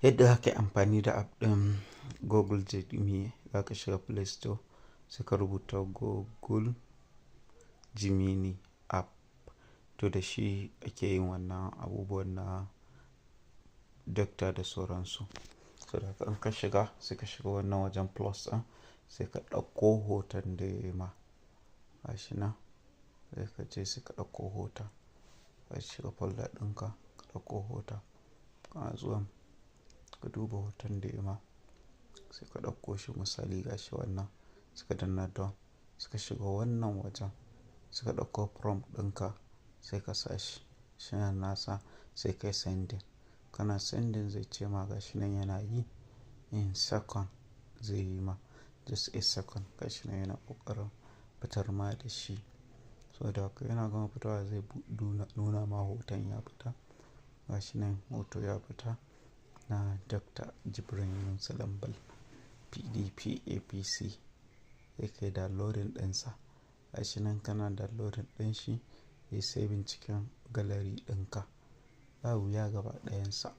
Yadda za ka yi amfani da app ɗin Google Gemini, za ka shiga Play Store, sai ka rubuta Google Gemini app. To, da shi ake yin wannan abubuwan na doctor da sauransu. Saboda haka in ka shiga, sai ka shiga wannan wajen plus ɗin, sai ka ɗauko hoton da ya yi ma. Gashi nan, sai ka je sai ka ɗauko hoton. Ka shiga folder ɗinka, ka ɗauko hoton. Kana zuwa ka duba hoton da ya ma, sai ka ɗauko shi. Misali, gashi wannan, sai ka danna done, sai ka shiga wannan wajen, sai ka ɗauko prompt ɗinka, sai ka sa shi. Shi nan nasa, sai ka yi sending. Kana sending, zai ce ma gashi nan yana yi. In second zai yi ma, just a second. Gashi nan yana ƙoƙarin fitar ma da shi. Saboda haka yana gama fitowa, zai nuna ma hoton ya fita. Gashi nan hoto ya fita na Dr. Jibrin Yunusa Lambal, PDP APC. Sai kai downloading ɗinsa. Gashi nan kana downloading ɗin shi, zai saving cikin gallery ɗinka. Ba wuya gaba ɗayansa.